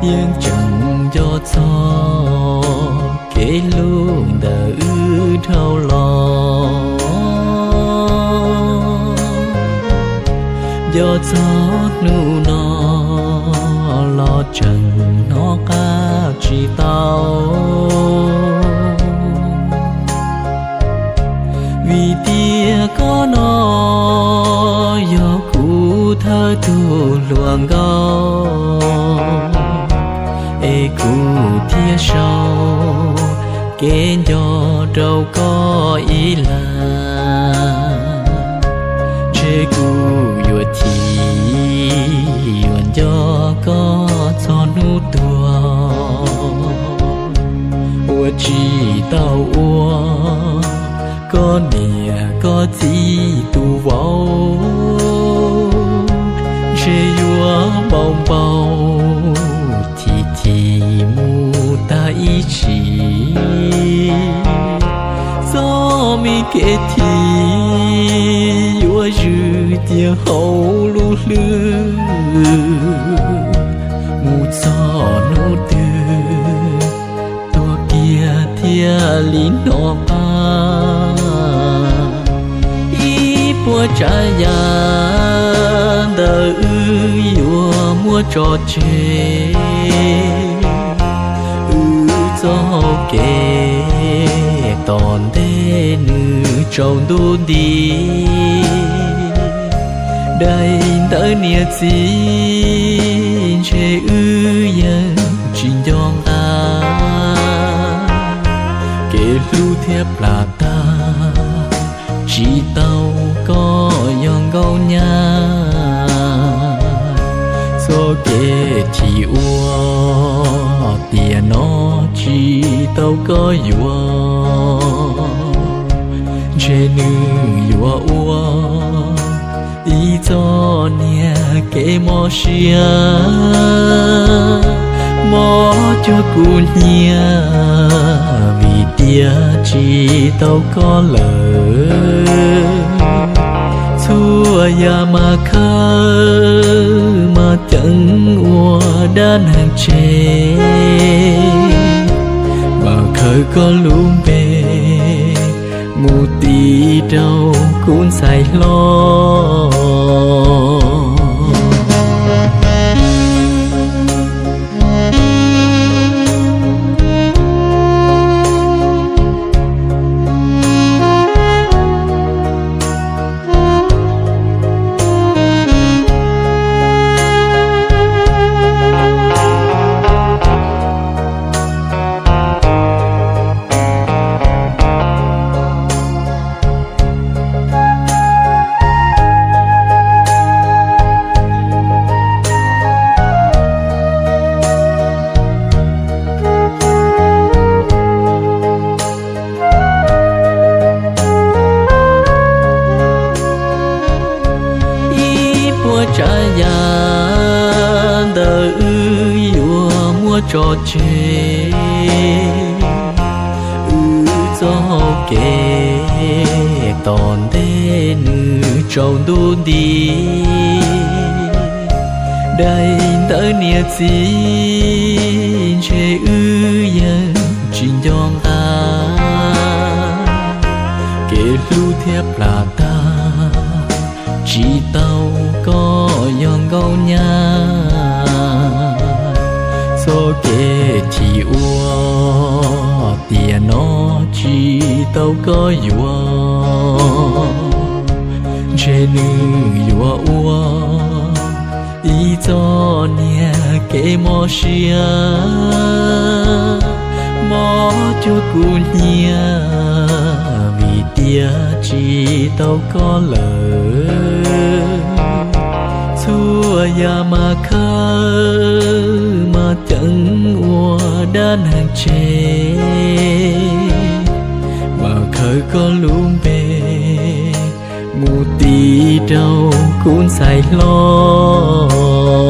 Yeej tseem nco txog kev hlub ntawm wb dhau los, nco txog hnub no los tseem hnov qab tsis tau. Vim tias koj no yog kuv thawj tug hluas nkauj, es kuv thiaj sau kev nco rau koj ib lag. Ntshe kuv yuav chim yuav nco koj txog hnub tuag, uas tsis tau ua koj niam koj txiv tus vauv. Ntshe yuav npau npau chim chim mus tag ib sim, txoj me kev chim yuav zwm cia hauv lub hlwb. Mus txog hnub twg tuag kiag thiaj li hnov qab. Ib puas tsav yam ntawm wb yuav muab tso tseg, wb txoj hau kev tom ntej nws tsaus ntuj nti. Daim ntawv niam txiv ntshe wb yeej tsis nco nqa, kev hlub thiab plam tag tsis tau koj yog nkauj nyab. Txoj kev chim ua tiam no tsis tau koj yuav, ntshe nws yuav ua ib txoj niag kev mob siab, mob cuag kuv nyiam vim tias tsis tau koj lawm. Txhua yam mas khawb mas ceev ua dab neeg tseg, mas khawb koj lub npe mus tis rau kuv ntxhais hlob. Ib puas tsav yam ntawm wb yuav muab tso tseg, wb txoj hau kev tom ntej nws tsaus ntuj nti. Daim ntawv niam txiv ntshe wb yeej tsis nco nqa, kev hlub thiab plam tag tsis tau koj yog nkauj nyab. Txoj kev chim ua tiam no tsis tau koj yuav, ntshe nws yuav ua ib txoj niag kev mob siab, mob cuag kuv nyiam vim tias tsis tau koj lawm. Txhua yam mas khawb mas ceev ua dab neeg tseg, mas khawb koj lub npe mus tis rau kuv ntxhais hlob.